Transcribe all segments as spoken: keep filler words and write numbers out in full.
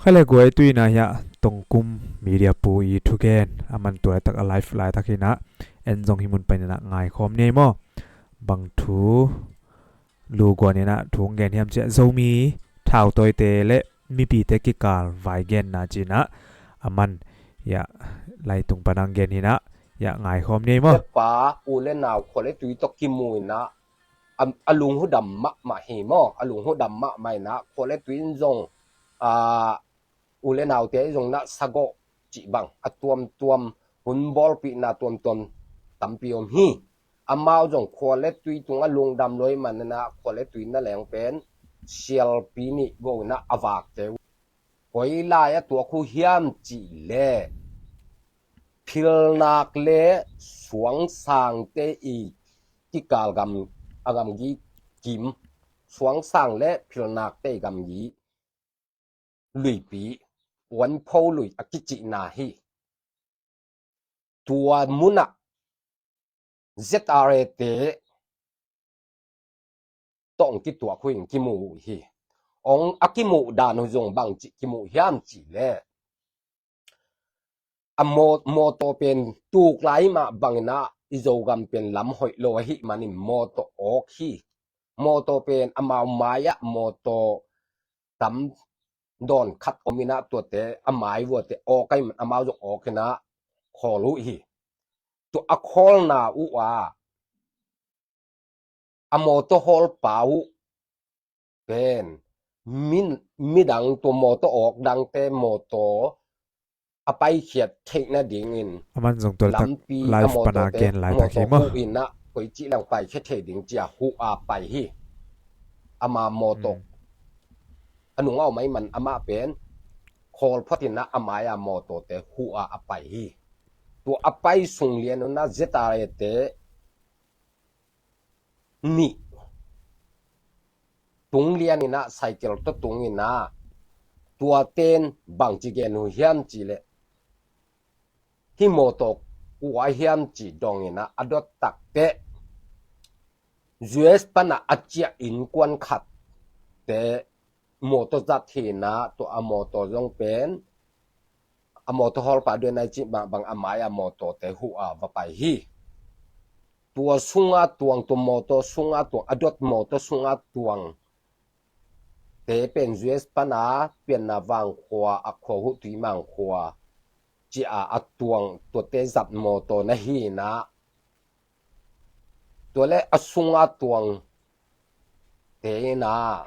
Khai le guai, tu-in ah hiah Tongkum Media pu i thugen a man tua laitak a live laitak hi-in ah, en zong hih mun panin ah ngaikhawm ni ei maw? Bang thu lu guan in ah thu hong gen hiam cih leh, Zomi thautawite le mipite kikal vai genna ci-in ah a man hiah laitung pan hong gen hi-in ah, hiah ngaikhawm ni ei maw? Te pa, u le nau, khua le tui tawh kimu in ah, a, a lunghudam mahmah hi maw? A lunghudam mahmah in ah, khua le tui in zong, a, u le naute zong na sagawh cih bang a tuamtuam, hun bawlpihna tuamtuam tampi om hi. Amau zong khua le tui tungah lungdam lua ahih manin ah, khua le tui na leng pen sialpi nih go in ah a vakte uh. Koi lai a tuak uh hiam cih leh, Philnak le Suangsangte i kikal gam, a gamgi kim, Suangsang le Philnakte i gamgi luipi, Uanpho lui a kicihna hi. Tua munah Z R A te tawh hong kituak uh in kimu uh hi. Hong a kimuh dan uh zong bangci kimuh hiam cih leh, a maw-, mawtaw pen tuk lai mah bangin ah i Zogam pen lam hoih lo ahih manin mawtaw awk hi. Mawtaw pen amau mai-ah mawtaw tam dawn khat om in ah, tuate a mai vuate awk ahih man amau zong awk in ah khawl uh hi. Tua a khawlna uh ah a mawtaw hawlpa uh pen min, midang, tua mawtaw awk dangte mawtaw a paikhiat theih nadingin a man zong tua laitak lampi a live pan a mawtawte gen laitak hi mawtaw maw? Huh in ah koici leng paikhia thei ding ci-a huh a pai hi. Ama mawtaw, hmm, a nung a om ahih man amah pen khawl phot in ah a mai-a mawtawte huh a a pai hi. Tua a pai sung lian un ah Z R A te nih tung lian in ah, cycle tawh tung in ah, tuate'n bangci gen uh hiam cih leh, hih mawtaw kua hiam cih dong in ah a dot takteh, U S pan ah a ciah innkuan khatte mawtaw zat hi in ah, tua a mawtaw zong pen a mawtaw hawlpa dena i cih mah bang a mai-a mawtawte huh a va pai hi. Tua sunga tuang, tua mawtaw sunga tuang, a dot mawtaw sunga tuangte pen U S pan a Pianna Vangkhua, a khua uh Tuimang khua ci-a a tuang, tuate zat mawtaw na hi in ah, tua le a sunga tuangte in ah,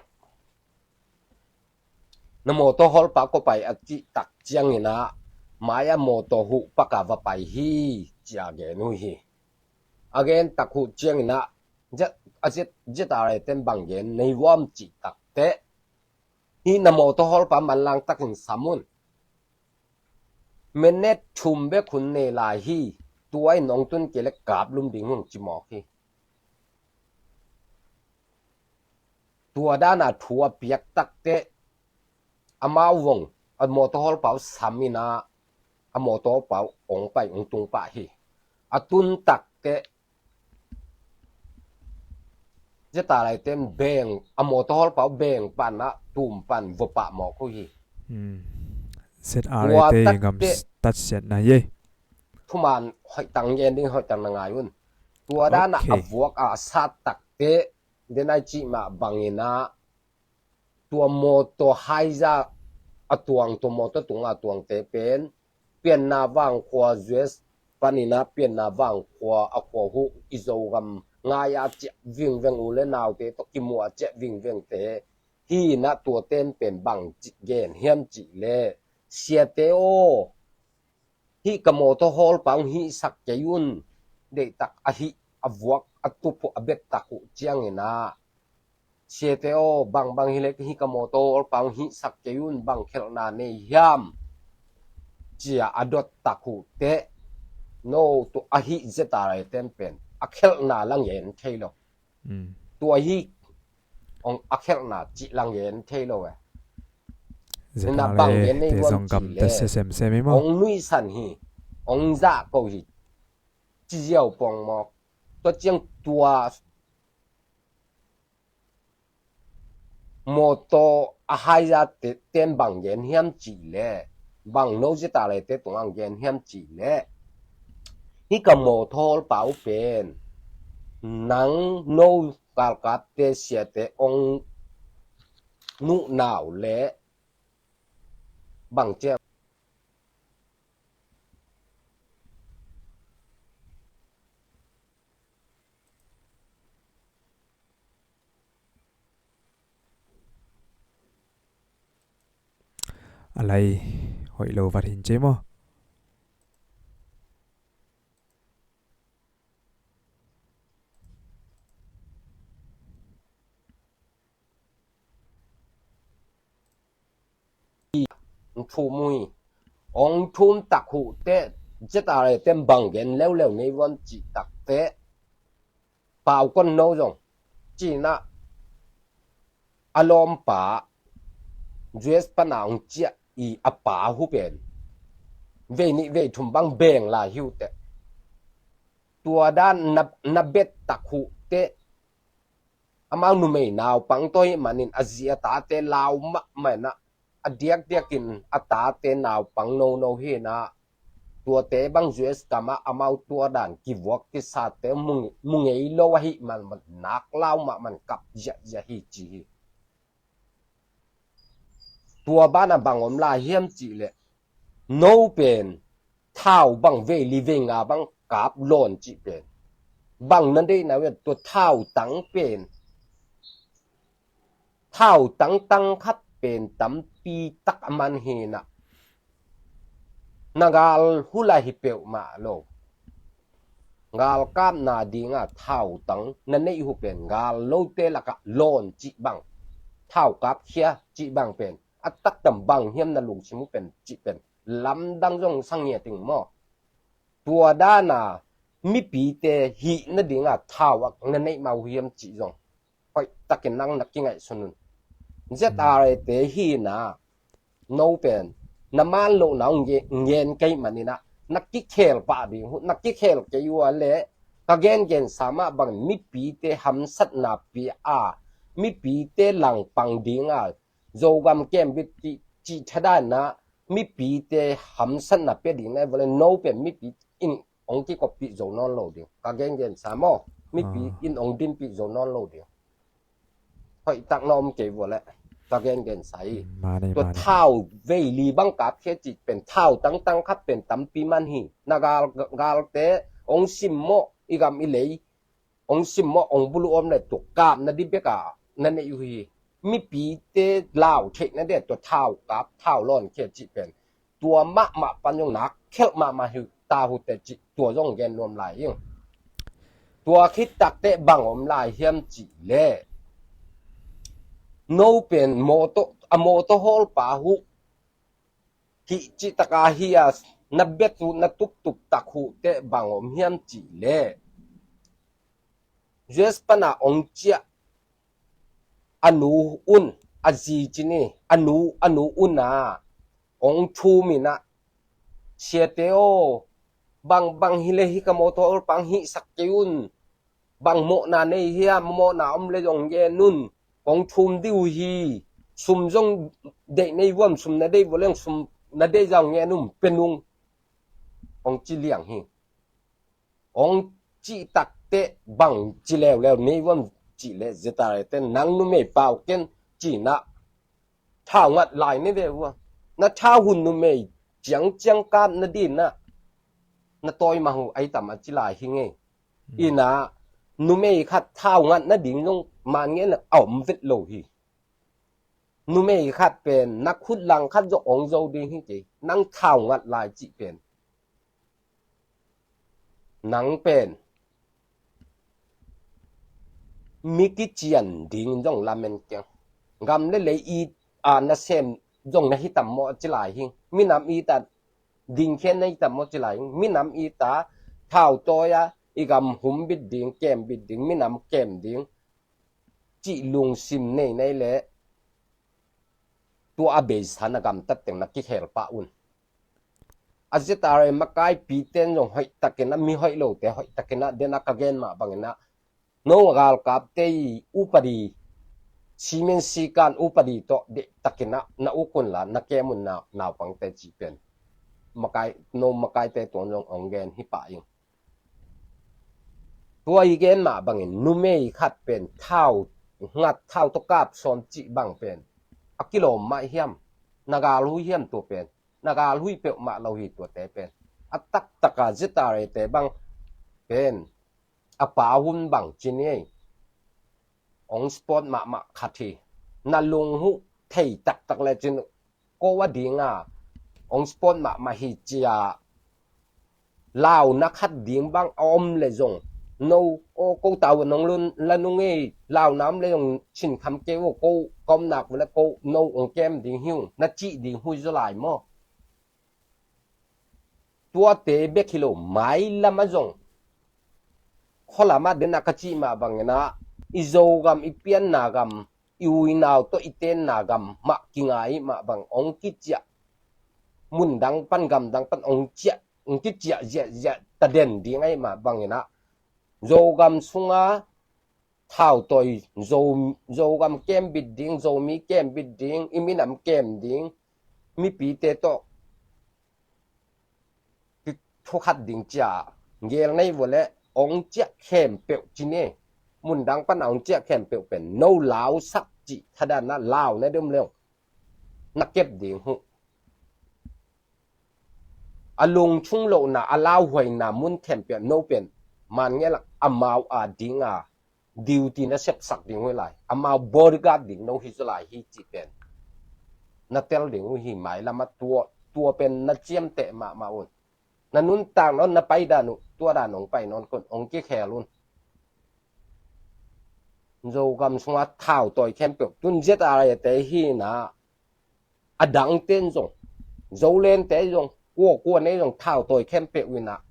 na mawtaw hawlpa kua pai a cih tak ciangin ah, mai-a mawtaw huh pak a va pai hi, ci-a gen uh hi. A gen tak uh ciangin ah, Z-, a Z-, Z R A te'n bang gen nei uh hiam cih takteh, hih na mawtaw hawlpa manlang takin sam un. Minute thum bek hun nei lai hi. Tua in hong tun kei leh kap lum ding hi, hong ci mawk hi. Tua dan a thu a piak takteh, amau zong a mawtaw hawlpa uh sam in ah, a mawtaw hawlpa uh hong pai, hong tung pah hi. A tun takteh, Z R A te'n beng, a mawtaw hawlpa uh beng pan ah, tum pan vua pah mawk uh hi. Hmm. Z R A te i gam takteh, tatsiatna hi ei. Thuman hoih tak gen ding, hoih tak na ngai un. Tua dan a, okay, a vuak a sat takteh, dena i cih mah bangin ah, tua mawtaw haiza a tuang, tua mawtaw tunga tuangte pen, Pianna Vangkhua, U S panin ah Pianna Vangkhua, a khua uh i Zogam ngai-a ciah vingveng, u le naute tawh kimu a ciah vingvengte hi in ah, tuate'n pen bangci gen hiam cih leh, siate aw, hih ka mawtaw hawlpa hong hihsak kei un. Deihtak a hih, a vuak, a tup uh, a bet tak uh ciangin ah, siate aw, bangbang hi leh hih ka mawtaw hawlpa hong hihsak kei un, bang khelhna nei hiam, ci-a a dot tak uh teh, no, tua a hih Z R A te'n pen a khelhna la ngen thei lo. Mm. Tua hi, hong a khelhna cih la ngen thei lo e. Nina bang gen nei te guam zong gamta cih leh, semsem hi maw? Hong nuihsan hi, hong zahko hi, ci ziau pong mawk. Tua ciang tua mawtaw a haizate ten bang gen hiam cih leh, bang no ZRA te tungah gen hiam cih leh, hih ka mawtaw hawlpa uh pen nang no galkapte siate ong nuhnau leh bang ciang A lai hoih lo vat hin cei maw? Thum uh hi. Ong thum tak uh teh ZRA ten bang gen leuleu nei vuam cih tak teh, Pau Kon No zong cinah a lawmpa US pana ong ciah i a pa uh pen vei nih vei thum bang beng lai hi uh teh. Tua dan na, na bet tak uh teh, amau numei naupang tawh hih manin a zi a tate lau mahmah inah, a diakdiakin a tate naupang nono hi inah, tuate bang US gamah amau tua dan kivuak kisate mu, mu ngei lo ahih man, man nak lau mahmah in kap ziahziah hi ci hi. Tua banah bang om lai hiam cih leh, no pen thau bang vei li vei nga bang kap lawn cih pen bang na deihna uh, tua thau tang pen, thau tangtang khat pen tampi tak a man hi inah, na gal uh lah hi peuhmah lo. Galkapna dinga thau tang na neih uh pen gal lote lakah lawn cih bang, thau kapkhia cih bang pen a taktak bang hiam na lungsim uh pen cih pen lamdang zong sang ngiat ing maw? Tua dana mipite hih nadinga thau a na neih mah uh hiam cih zong hoihtakin nang na kingaihsun un. ZRA te hi inah, no pen na man lohna ong ngen kei maninah, na kikhel pah ding uh, na kikhel kei uh a leh ka gengensa mah bangin mipite hamsatna pia a, mipite langpang dinga Zogam kembit cih, cih thadanah mipite hamsatna pia ding na vele, no pen mipi in ong kikoppih zo nawn lo ding. Ka gengensa maw? Mipi in ong dinpih zo nawn lo ding. Hoihtak na om kei vua leh ka gengensa hi. Tua thau vei li bang kapkhia cih pen, thau tangtang khat pen tampi man hi. Na gal, galte ong simmawh, i gam i lei ong simmawh, ong buluh om le tua kapna di beka na neih uh hi. Mipite lau theihna dia tua thau kap, thau lawnkhia cih pen tua mahmah pan zong nak khelh mahmah hi ta uh teh cih tua zong gen nuam lai ing. Tua khit takteh bang om lai hiam cih leh, no pen mawtaw, a mawtaw hawlpa uh hih cih taka hi a, na bet uh na tuptup tak uh teh bang om hiam cih leh, US pana ong ciah a nu un, a zi cini, a nu, a nu una ong thum inah, siate aw, bang, bang hi leh hih ka mawtaw hawlpa hihsak kei un. Bang mawhna nei hiam, mawhna om le zong gen un. Kong thum dih uh hi. Sum zong deih nei vuam, sum na deih vua leng sum na deih zong gen un, pe nung. Ong ci liang hi. Ong cih takteh bang ci leuleu nei vuam cih leh, ZRA te nang numei pau ken cinah thau ngat lai ni ve uh a. Na thau hun numei ciangciang kap nadinah na tawi mah uh ahi tam a ci lai hi ngei. Inah numei khat thau ngat nading zong man ngen a om vet lo hi. Numei khat pen na khut lang khat zong ong zo ding hi kei, nang thau ngat lai cih pen. Nang pen mi kician ding zong lamen keng. Gam le lei it a nasem zong na hi tam maw ci lai hi. Minam it a dingkhian na hi tam maw ci lai hi. Minam it a thau tawi a i gam humbit ding, kembit ding, minam kem ding cih lungsim nei nei leh, tua a beisa na gamtat teng na kikhel pah un. A ZRA makaipite in zong hoihtakin a, mi hoih lote hoihtakin a, den a ka gen mah bangin a, no galkapte i upadi Simin sikan upadi tawh deihtakin ah na uk unla na kem un, naupangte cih pen makai, no makaite tuan zong hong gen hi pah ing. Tua i gen mah bangin numei khat pen thau ngat, thau tawh kap sawm cih bang pen a kilawm mah hiam? Na gal hui hiam tua pen? Na gal hui peuhmah lo hi tuate pen. A taktaka Z R A te bang pen a pa hun bang ci ni ei. Hong sport mahmah khat hi. Na lung huh thei taktak le cin ko a dinga hong sport mahmah hi cia launa khat ding bang a om le zong, no, o, ko tau nong lun la nung ei, launa om le zong cin kham kei o, ko ka om nak le ko no hong kem ding hi ung, na cih ding hui zaw lai maw? Tuate bek hi lo, mailam ah zong khualam ah den a ka cih mah bangin ah i Zogam, i pianna gam, i uinau tawh i tenna gam mah kingai mah bang hong kiciah, mun dang pan, gam dang pan hong ciah, hong kiciah ziahziah ta den ding ahi mah bangin ah Zogam sunga thautawi, Zo, Zogam kembit ding, Zomi kembit ding, i minam kem ding, mipite tawh thukhat ding cia gel nei vua le hong ciah khempeuh ci ni. Mun dang pan a hong ciah khempeuh pen no lausak cih thadan ah lau na dum leng na kep ding huh. A lungchung lohna, a lauhuaina mun khempeuh no pen man ngelak amau a dinga duty na sepsak ding uh hi lai, amau bodyguard ding no hi zaw lai hi cih pen na tel ding uh hi. Mailam ah tua, tua pen na ciamteh mahmah un. Na nuntak nawn, na pai dan uh tua dan hong pai nawn kun, hong kikhel un. Zogam sunga thautawi khempeuh tun Z R A te hi na, a dangte in zong, Zolente zong, kuakua nei zong thautawi khempeuh in ah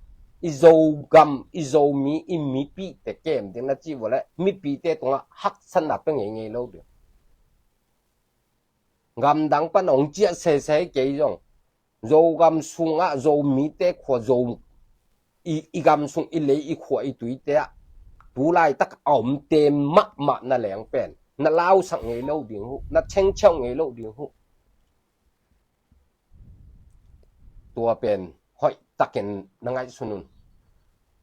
i Zogam, i Zomi, i mipite kem ding na cih vua le mipite tungah haksatna pia ngeingei lo ding. Gam dang pan hong ciah sese kei zong, Zogam sungah Zomite khua, Zo, i, i gam sung, i lei, i khua, i tuite ah tu laitak a omte mahmah na leng pen na lausak ngei lo ding huh, na chengcheu ngei lo ding huh. Tua pen hoih takin na ngaihsun un.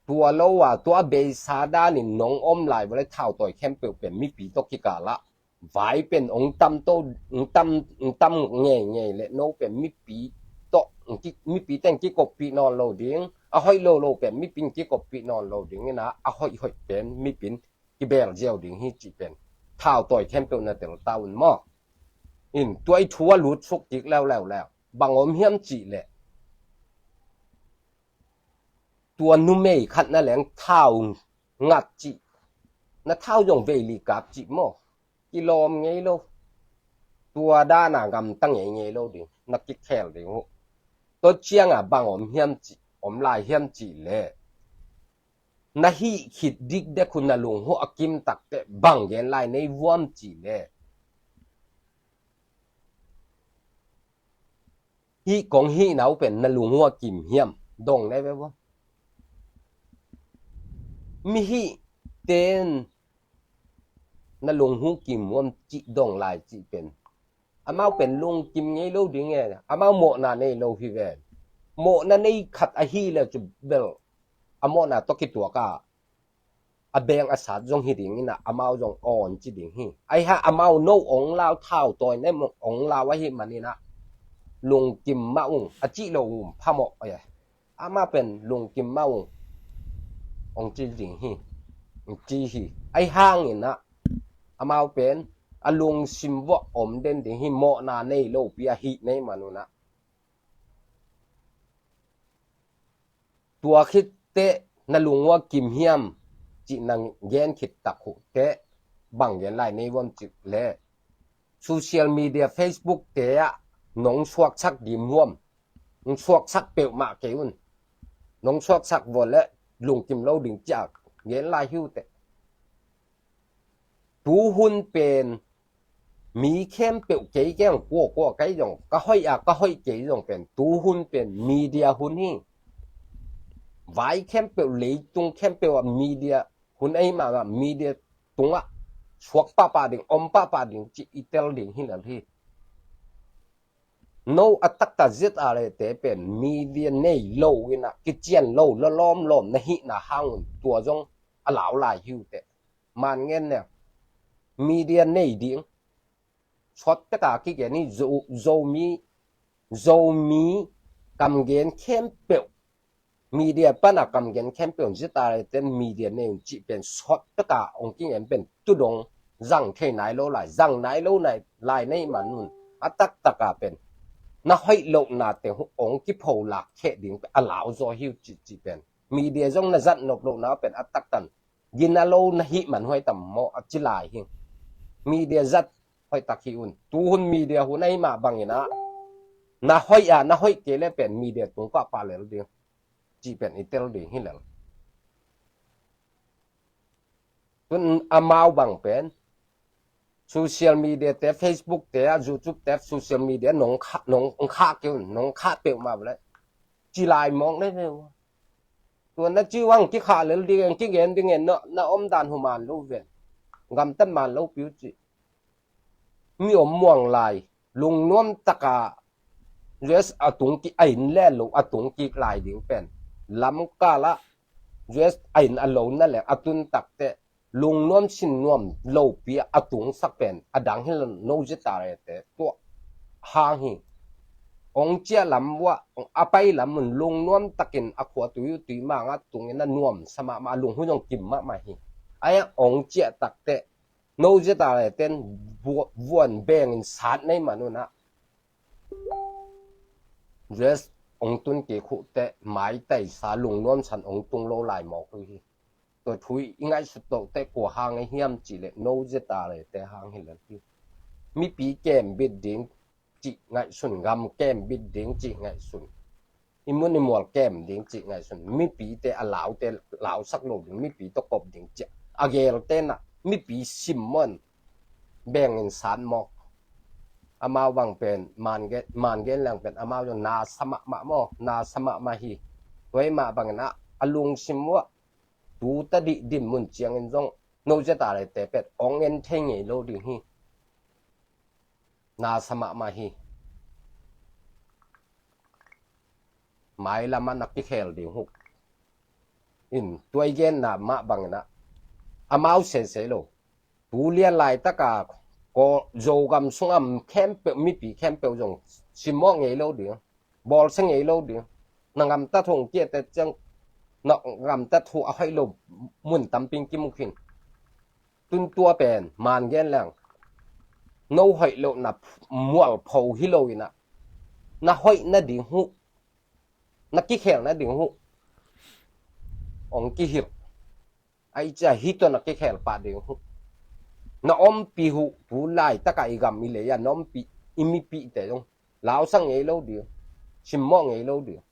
Tua lo a, tua beisa danin nong om lai vua le thautawi khempeuh pen mipi tawh kikal ah vai pen hong tam to, hong tam, hong tam ngeingei le no pen mipi tawh, hong ki, mipi teng kikoppih nawn lo ding, a hoih lo lo pen mipi in kikoppih nawn lo ding in ah, a hoih hoih pen mipi in kibel ziau ding hi cih pen thautawi khempeuh na tel ta un maw. In tua i thu a lut suk kik leuleu leu bang om hiam cih leh, tua numei khat na leng thau ngat cih, na thau zong veili kap cih maw, kilawm ngei lo. Tua dana gamta ngeingei lo ding, na kikhel ding uh. Tua cianga bang om hiam cih, om lai hiam cih leh, na hih khit dikdek uh na lung huh a kim takteh bang gen lai nei vuam cih leh, hih kong hihna uh pen na lung uh a kim hiam? Dong ne ve vua. Mi hih ten na lung uh kim vuam cih dong lai cih pen amau pen lungkim ngei lo ding e, amau mawhna nei lo hi ve. Mawhna nei khat ahi le cu bel a mawhna tawh kituak a a beng a sat zong hi ding in ah, amau zong awn ci ding hi. Ahi hang amau no ong lau, thau tawi nem ong lau ahih manin ah, lungkim mah ung a cih lo um phamawh e. Amau pen lungkim mah ung ong ci ding hi, ong ci hi. Ahi hangin ah amau pen a lungsim vuah om den ding hi, mawhna nei lopi ahih nei manun ah. Tua khit teh na lung uh a kim hiam cih na gen khit tak uh teh bang gen lai nei vuam cih leh, social media, Facebook te ah nong suaksak dim vuam, nong suaksak peuhmah kei un. Nong suaksak vua leh lungkim lo ding ciah gen lai hi uh teh. Tu hun pen mi khempeuh, kei kei zong, kuakua kei zong, ka hoih a ka hoih kei zong pen tu hun pen media hun hi. Vai khempeuh, leitung khempeuh ah media hun ahi mah, media tungah suak pahpah ding, om pahpah ding cih i tel ding hi lel hi. No a taktak Z R A te pen media nei lo in ah kician lo, lawlawm lawm na hihna hang un tua zong a lau lai hi uh teh. Man ngen ne media nei ding. Sawt peka kigen hi. Zo, Zomi, Zomi kam gen khempeuh, media pana kam gen khempeuh, Z R A ten media nei un cih pen sawt peka ong kigen pen tudong zang thei nai lo lai, zang nai lo nai lai nei man un a taktaka pen na hoih lohna te ong kipho lak kheh ding a lau zaw hi uh cih, cih pen media zong na zat nop lohna pen a taktan gina lo na hih man huai tam maw a ci lai hi. Media zat hoih tak hi un. Tuhun media hun ahi mah bangin ah na hoih ah, na hoih kei le pen media tung pahpah lel ding cih pen i tel ding hi lel. Tun amau bang pen social media te, Facebook te, a YouTube te, social media nong kha, nong, nong kha keu, nong kha peuh mah bale ci lai mawk le ve uh. Tua na ci uh hang kikha lel ding en, kigen ding en, na, na om dan hu man lo ven. Gamtat man lo piu ci. Mi om muang lai, lungnuam taka U S a tung kik, a in le lo a tung kik lai ding pen lamkal ah U S a in a lo na leng a tun takte lungnuam sinnuam lopi a tungsak pen a dang hi lo, no Z R A te tua hang hi. Ong ciah lam uah a pai lam un lungnuam takin a khua tui uh tui manga tungin a nuam sa mahmah, a lung hun zong kim mahmah hi. Ai ong ciah takte no Z R A ten vuan bengin sat nei man un ah U S ong tun kik uh teh maitai sa lungnuam san ong tung lo lai mawk uh hi. Tua thu i ngaihsut toh teh kua hang a hiam cih leh no Z R A te hang hi lel hi. Mipi kembit ding cih ngaihsun, gam kembit ding cih ngaihsun, i mun i mual kem ding cih ngaihsun, mipite a laute lausak lo ding, mipi tawh kop ding cih a gelte na mipi simmawh in bengin sat mawk. Amau bang pen man gen, man gen leng pen amau zong na sa mahmah maw, na sa mahmah hi. Tua hi mah bangin ah a lungsim uah tu ta dih dim mun ciangin zong no Z R A te pen ong en thei ngei lo ding hi. Na sa mahmah hi. Mailam ah na kikhel ding uh in, tua i genna mah bangin ah amau sese lo. Tu lian laitaka Zogam sungah khempeuh, mipi khempeuh zong simmawh ngei lo ding, bawlsia ngei lo ding. Na gamtat hong kiate ciang na gamtat hu a hoih lo mun tamping kimu khin. Tun tua pen man gen leng no hoih lohna mualpho hi lo in ah na hoih nading uh, na kikhel nading uh ong kihilh. Ai cia hi tawh na kikhel pah ding uh. Na ompih uh, tu laitaka i gam i lei ah na ompih i mipihte zong lausak ngei lo ding, simmawh ngei lo ding.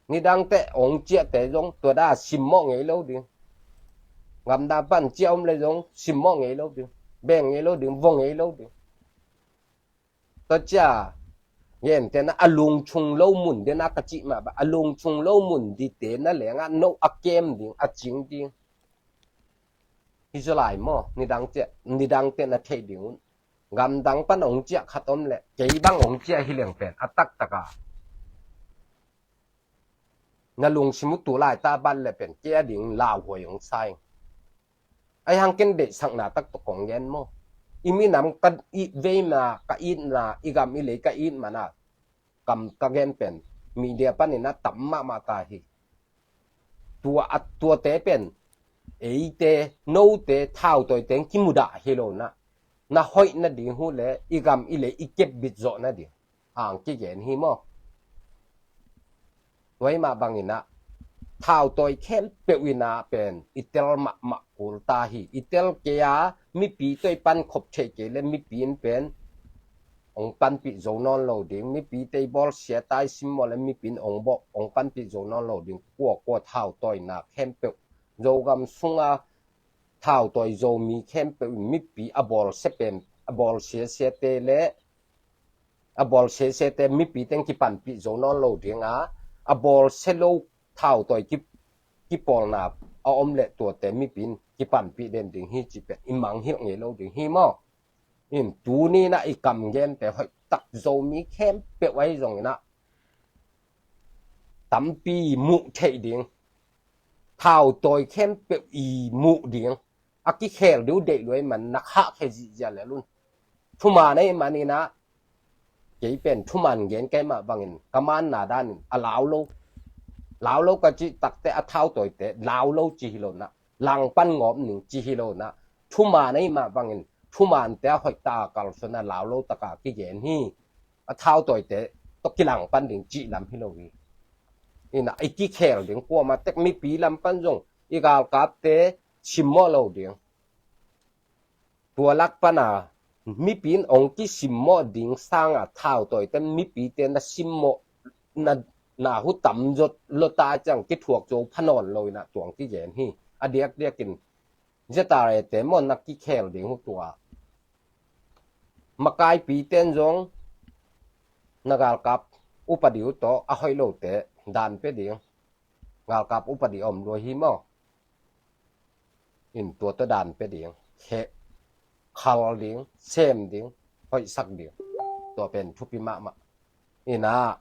Nidangte ong ciahte zong tua da simmawh ngei lo ding. Gamdang pan ciah om le zong simmawh ngei lo ding, beng ngei lo ding, vong ngei lo ding. Tua cia gente na a lungchung lo mun dena ka cih mah ba, a lungchung lo mun dite na lengah no a kem ding, a cing ding. Hi zaw lai maw, nidang ciah, nidangte na theih ding un. Gamdang pan ong ciah khat om leh kei bang ong ciah hi leng pen a taktaka na lungsim uh tu laita bat le pen kei a ding lauhuai ong sa ing. Ai hang ken deihsakna taktak kong gen maw? I minam ka it veina, ka itna, i gam i lei ka it mana kam ka gen pen media panin a tam mahmah ta hi. Tua a tuate pen eite, note, thautawite kimudah hi lo na, na hoih nading uh le i gam i lei i kepbit zawh nading ang kigen hi maw? Tua hi mah bangin ah thautawi khempeuh in ah pen i tel mahmah kul ta hi. I tel kei a mipi tawh i pankhop theih kei le mipi in pen ong panpih zo nawn lo ding. Mipi tei bawlsia tai simmawh le mipi in ong bawh ong panpih zo nawn lo ding. Kua kua thautawina khempeuh Zogam sunga thautawi Zomi khempeuh in mipi a bawlsia pen a bawlsia siate le a bawlsia siate mipi teng kipanpih zo nawn lo ding a, a bawlsia lo thautawi ki, kipawlna a om leh tuate mipi in kipanpih den ding hi cih pen i mangngilh ngei lo ding hi maw. In tuni in ah i kam gente hoih tak Zomi khempeuh ahi zongin ah tampi muh theih ding, thautawi khempeuh i muh ding, a kikhel ding uh deih lua ahih man na khahkhia zihziah lel un. Thuman ahih manin ah kei pen thuman gen ka hih mah bangin ka manna danin a lau lo, lau lo ka cih takteh a thautawite lau lo ci hi lo in ah, langpan ngawp ning ci hi lo in ah, thuman ahih mah bangin thumante a hoih tak a kalsuan a lau lo tak a kigen hi. A thautawite tawh kilangpan ding cih lam hi lo hi. In ah i kikhel ding kuamah tek mipi lam pan zong i galkapte simmawh lo ding. Tua lak pan a mipi in hong kisimmawh ding sang a thautawite mipite na simmawh na, na hu tamzaw lo ta ciang kithuak zo pha nawn lo in ah tua hong kigen hi. A diakdiakin Z R A te maw na kikhel ding uh tua. Makaipite in zong na galkap upadi uh tawh a hoih lote dan pia ding. Galkap upadi om lua hi maw. In tua tawh dan pia ding, kheh, khal ding, sem ding, hoihsak ding. Tua pen thupi mahmah. In ah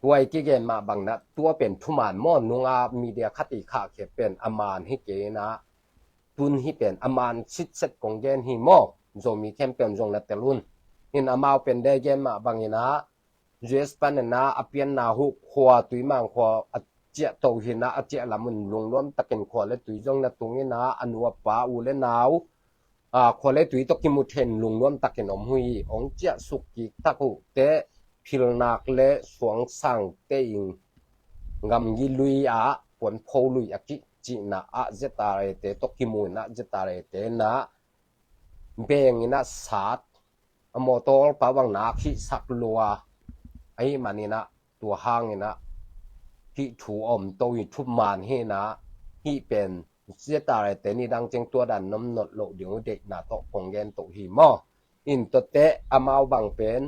tua i kigen mah bangin ah tua pen thuman maw, nunga media khat i khahkhia pen a man hi kei in ah, tun hi pen a man sitset kong gen hi maw. Zomi khempeuh zong na tel un. In amau pen de gen mah bangin ah U S panin ah a pianna uh khua tui mang khua a ciah to hi in ah, a ciah lam un lungnuam takin khua le tui zong na tung in ah, a nu a pa u le nau, a, khua le tui tawh kimu thei in lungnuam takin om uh hi. Hong ciah suk kik tak uh teh philnak le suangsangte in gamgi lui ah puanpho lui a kicihna ah Z R A te tawh kimu in ah Z R A te in ah beng in ah sat, a mawtaw pau bang nak hihsak lua ahih manin ah tua hangin ah hih thu a om to hi. Thuman hi in ah hih pen Z R A te ni dang ciang tua dan na om nawn loh ding uh deihna tawh kong gen to hi maw. In tuate amau bang pen,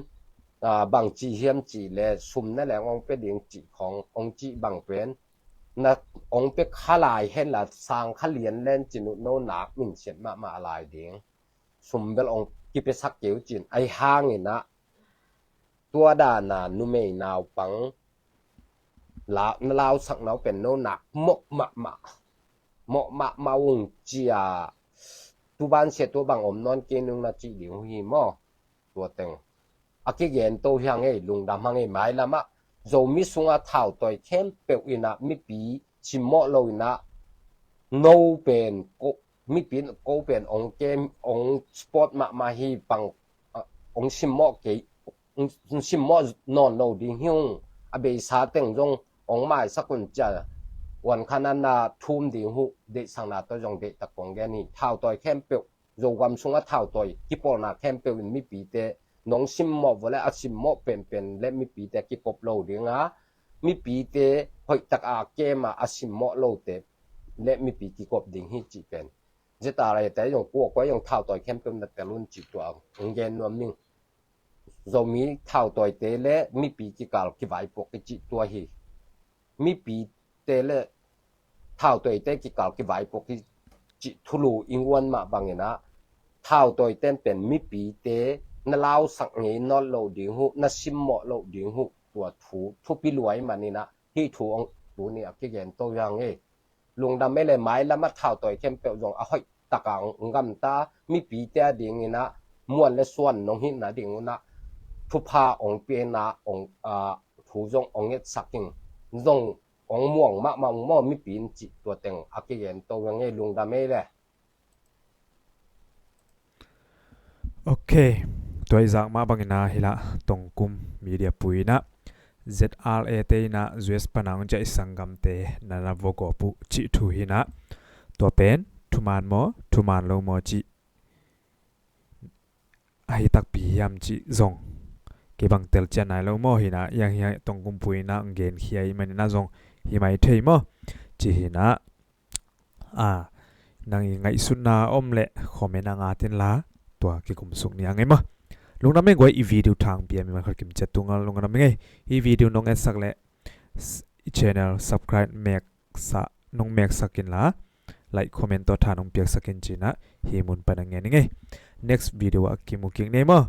a, bang ci hiam cih leh sum na leng hong pia ding cih khong hong cih bang pen na hong pia kha lai hen la sang kha lian len cin uh no nak minsiat mahmah a lai ding. Sum bel hong kipiasak kei uh cin ahi hangin ah tua dan a numei naupang la, na lausak na uh pen no nak mawh mahmah, mawh mahmah ung cia, tu ban sia tua bang om nawn kei nung na cih ding uh hi maw. Tua teng a kigen to hi hang ei, lungdam hang ei. Mailam ah Zomi sungah thautawi khempeuh in ah mipi simmawh lo in ah no pen ko, mipi in ko pen hong kem, hong support mahmah hi bang, a, hong simmawh kei, hong simmawh nawn lo ding hi ung. A beisa teng zong hong maisak un cia, uan khan an na thum ding uh deihsakna tawh zong deihtak kong gen hi. Thautawi khempeuh, Zogam sungah thautawi kipawlna khempeuh in mipite nong simmawh vua le a simmawh penpen le mipite kikop lo ding a, mipite hoihtak a kem a a simmawh lote le mipi kikop ding hi cih pen Z R A te zong kuakua zong thautawi khempeuh na tel un cih tua hong gen nuam ning. Zomi thautawite le mipi kikal kivaipuak i cih tua hi. Mipite le thautawite kikal kivaipuak i cih thulu i nguan mah bangin ah thautawite pen mipite na lausak ngei nawn loh ding uh, na simmawh loh ding uh, tua thu thupi lua ahih manin ah hih thu hong tuni a kigen to hi hang ei. Lungdam ei le. Mailam ah thautawi khempeuh zong a hoih tak a hong gamta, mipite a dingin ah muan le suan nong hihna ding un ah thupha hong pia in ah hong, a, thu zong hong ngetsak in zong hong muang mahmah ung maw mipi in cih tua teng a kigen to hi hang ei. Lungdam ei le. Ok, tua i zak mah bangin ah hi lah Tongkum Media pui in ah Z R A te in ah U S pana hong ciah i sanggamte na na vawgawp uh cih thu hi in ah, tua pen thuman maw thuman lo maw cih ahi takpi hiam cih zong kei bang telcian nai lo maw hi in ah, i ang hi ah Tongkum pui in ah hong genkhia ahih manin ah zong hi mai thei maw cih hi in ah. A, nang i ngaihsutna om leh comment ah ngat inla tua kikum suk ni a ngei maw. Lungdam ei guai, i video thang pia mi man khat kim ciat tunga lungdam ei ngei. I video nong etsak leh s-, i channel subscribe meksa, nong meksak inla like, comment tawh tha nong piaksak in ci-in ah hih mun pan a ngen ing ei. Next video ah kimu kik ni maw.